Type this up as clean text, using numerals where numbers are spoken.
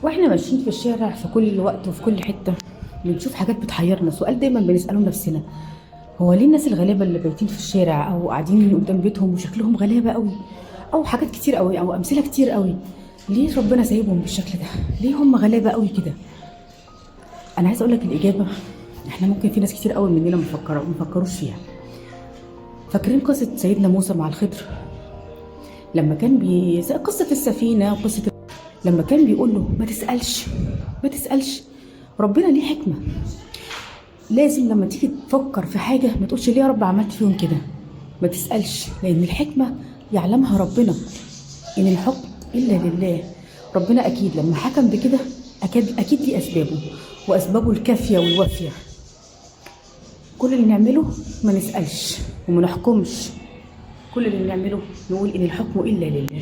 واحنا ماشيين في الشارع في كل وقت وفي كل حتة بنشوف حاجات بتحيرنا. سؤال دايما بنسأله نفسنا: هو ليه الناس الغلابة اللي بايتين في الشارع او قاعدين قدام بيتهم وشكلهم غلابة قوي، او حاجات كتير قوي، او امثلة كتير قوي، ليه ربنا سايبهم بالشكل ده؟ ليه هم غلابة قوي كده؟ انا عايزة اقول لك الاجابة، احنا ممكن في ناس كتير قوي مننا ما فكروش فيها. فاكرين قصة سيدنا موسى مع الخضر لما كان قصة السفينة وقصة لما كان بيقول له ما تسألش ما تسألش. ربنا ليه حكمة. لازم لما تيجي تفكر في حاجة ما تقولش ليه يا رب عملت فيهم كده، ما تسألش، لأن الحكمة يعلمها ربنا، إن الحكم إلا لله. ربنا أكيد لما حكم بكده أكيد ليه أسبابه، وأسبابه الكافية والوافية. كل اللي نعمله ما نسألش وما نحكمش، كل اللي نعمله نقول إن الحكم إلا لله.